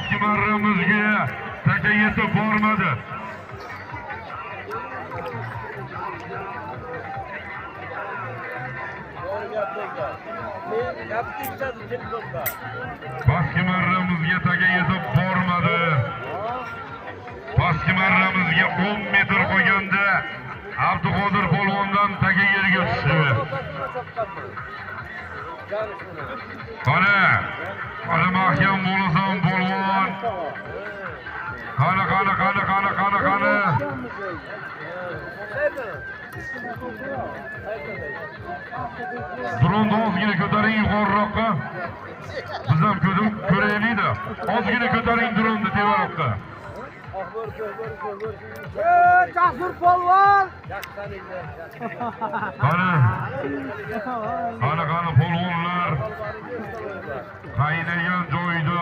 Pastki marramizga taka yetib bormadi. Pastki marramizga taka yetib bormadi. Pastki marramizga 10 metr qo'yganda Abduqodir polvondan taka yerga tushdi. Qani, qani mahkam bo'lasan polvon. Qani, qani, qani, qani, qani, qani. Dronni ozgina ko'taring yuqoriroqqa. Biz ham ko'raylik-da. Ozgina ko'taring dronni tevaroqqa. Jasur polvon. Qani. Qani, qani polvonlar. Qaynagan joyida